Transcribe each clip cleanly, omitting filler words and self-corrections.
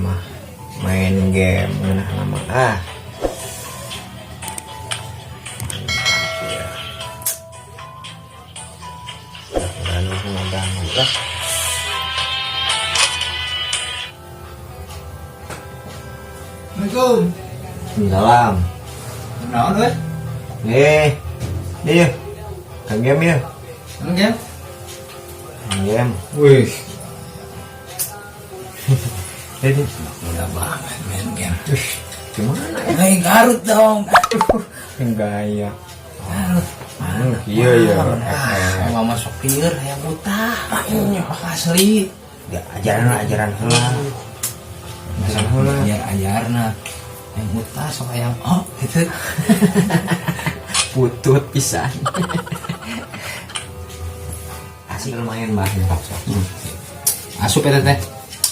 mah main game ngeunah nama ah. Mantap ya. Mudah-mudahan mah ngaganggu lah. Assalamualaikum. Salam. Naon euy? Eh, iya, kan game ya? Naon game? Main game. Wih, Ini mudah banget main game. gimana ya? Hei, Garut dong. Gaya. Garut. Iya iya. Ah, mama sok lieur hayang utah. Asli. Ya, ajaran lah, ajaran heula. Ajaran heula. Ajar ajarna. Yang utah sok hayang oh gitu. Putut pisan. Asik lumayan bah ya. Asup eta teh.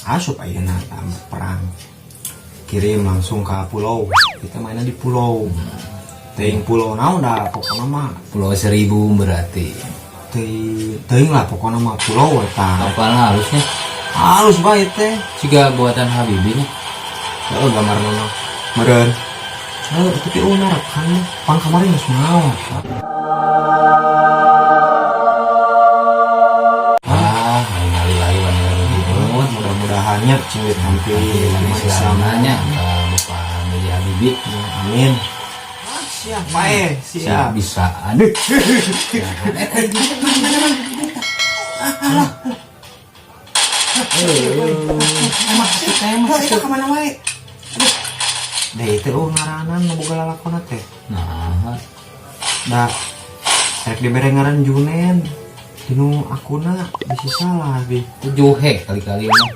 Asup ayeuna tambah perang. Kirim langsung ke pulau. Kita mainnya di pulau. Teuing pulau naon dah pokoknya mah. Pulau Seribu berarti. Teuing teuing lah pokoknya mah pulau eta. Apa lah halusnya? Halus bae teh. Jika buatan Habibie nya. Heeh, gambar mah. Meureun. Heuh, tapi unar kan pang kamari geus mau. Ah, innalillahi wa inna ilaihi raji'un. Mudah-mudahannya cingit hampir Islam nanya ke Bapak B.J. Habibie. Amin. Siap, bae, Siap siap. bisa. Aduh. Emang itu kemana wae? Aduh. Deh, itu oh ngaranan nu boga lalakona teh. Nah, Da rek dibere ngaran Junen. Dinu akuna bisa salah bi. itu juhe kali-kali mah.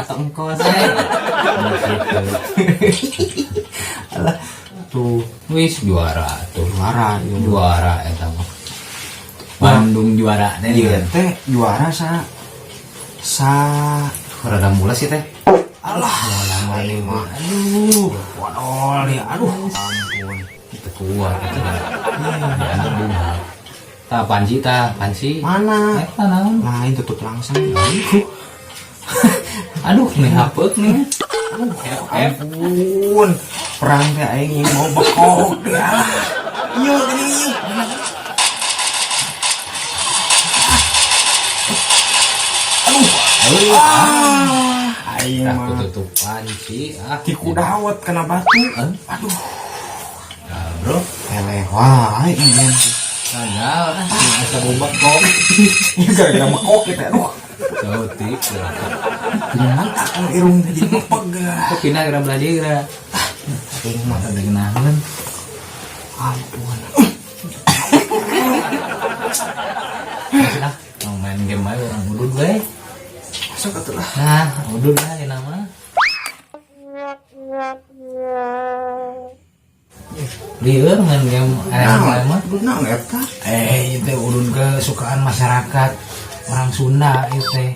Atau engkos. Gitu. Alah, tuh Wis juara tuh. juara ieu. Juara eta mah. Bandung juara teh. Ieu teh juara sa sa Rada mulas sih teh. Alah, Alah, mah. Aduh, wadol ya. Aduh, ampun. Itu kuat itu. Ya, bunga. Tah panci tah, panci. Mana? Eta naon? Lain tutup langsung. Aduh, nih hapeuk nih. Aduh, ampun. Perang teh aing mau bekok dia. Iya gini ieu. Aduh. Ah, aing Aku mah tutup panci ah. tiku dawet kena batu. Eh? Aduh, Nah, bro. eleh wae ini. Gagal ah, asa bobak kok. Ini gara-gara bekok kita aduh. Cautik. Mantap kan irung teh jadi mepeg. Kok pindah kira belajar kira. Aing mah Ada genahan. ampun. Lah, mau main game aja orang udud we. Masuk atuh lah. Nah, udud lah ini nama. Lieur main game aneh mah. Udud naon eta? Eh, itu udud kesukaan masyarakat orang Sunda itu teh.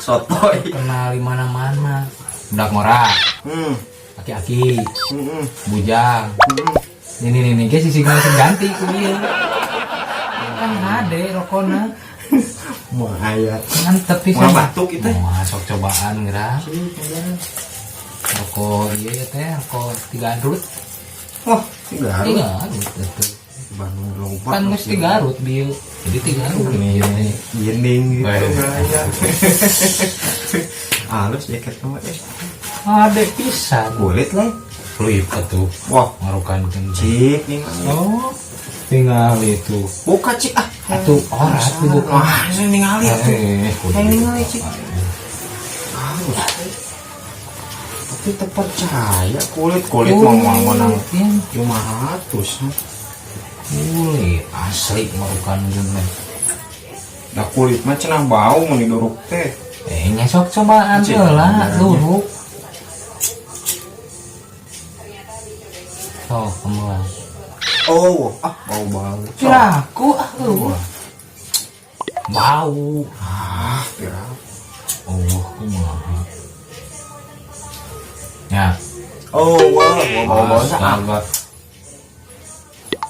Sotoy. Kenal di mana-mana. Budak ngora, aki-aki, bujang. Ini nih nih, guys, sisi langsung ganti ku ieu. Kan hade rokona. Mau aya. Mantep pisan. Mau batuk itu. Mau sok cobaan geura. Rokok ieu ya teh, rokok tiga Garut. Wah, tiga Garut. Tiga Garut itu. Bandung loba. Kan geus tiga Garut bieu. Jadi tiga Garut Nih, ieu teh. Gini gitu Weh. gaya. Halus jaket kamu eh. Hade pisan. Kulit lah. Kulit atuh. Wah, Ngarukan cik nih. Oh, tinggal itu. Buka cik ah. Atuh ora atuh buka. Wah, saya ningali atuh. Eh, Saya ningali cik. Halus. Tapi terpercaya kulit kulit mau mau nang ya. 500. Kulit asli marukan gini. Nah kulit mah cenah bau mun diduruk teh. Eh, nyesok cobaan Cik, heula benernya. duruk. Oh, kamu Oh, ah bau-bau. Piraku ah eueuh. Bau. Ah, piraku. Oh, kumaha. Ya. Oh, wah, bau-bau Astaga.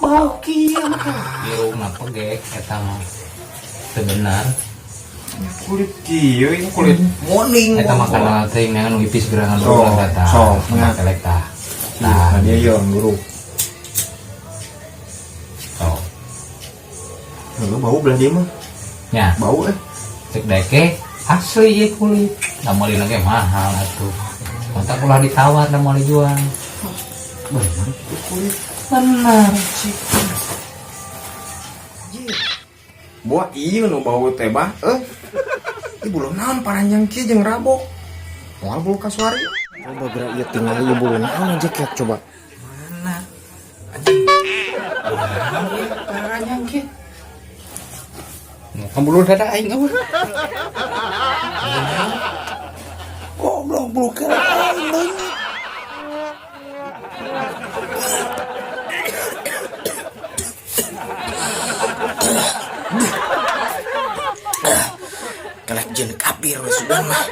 Bau kieu mah. Irungna pegek eta mah. Teu benar. Kulit kieu ini kulit morning. Eta makanan teh neangan nu ipis gerangan Sok, ulah tah. sok, Nah, nah. kelek tah. Nah, dia yo guru. Sok. Lu bau belah dia mah. Nya, Bau eh. cek deke asli ieu kulit. Da meulina ge mahal atuh. Mantap ulah ditawar da moal dijual. Bener itu kulit. Bener. Buah iya nu bau teh bah. Eh. Ih bulu naon paranjang kieu jeung rabok. Moal bulu kasuari. Coba gerak ieu tinggal ieu bulu naon aja kieu coba. Mana? Anjing. Paranjang kieu. Mau bulu dada aing eueuh. Goblok bulu kelek aing leungit. Kelek jeung kafir we sugan mah.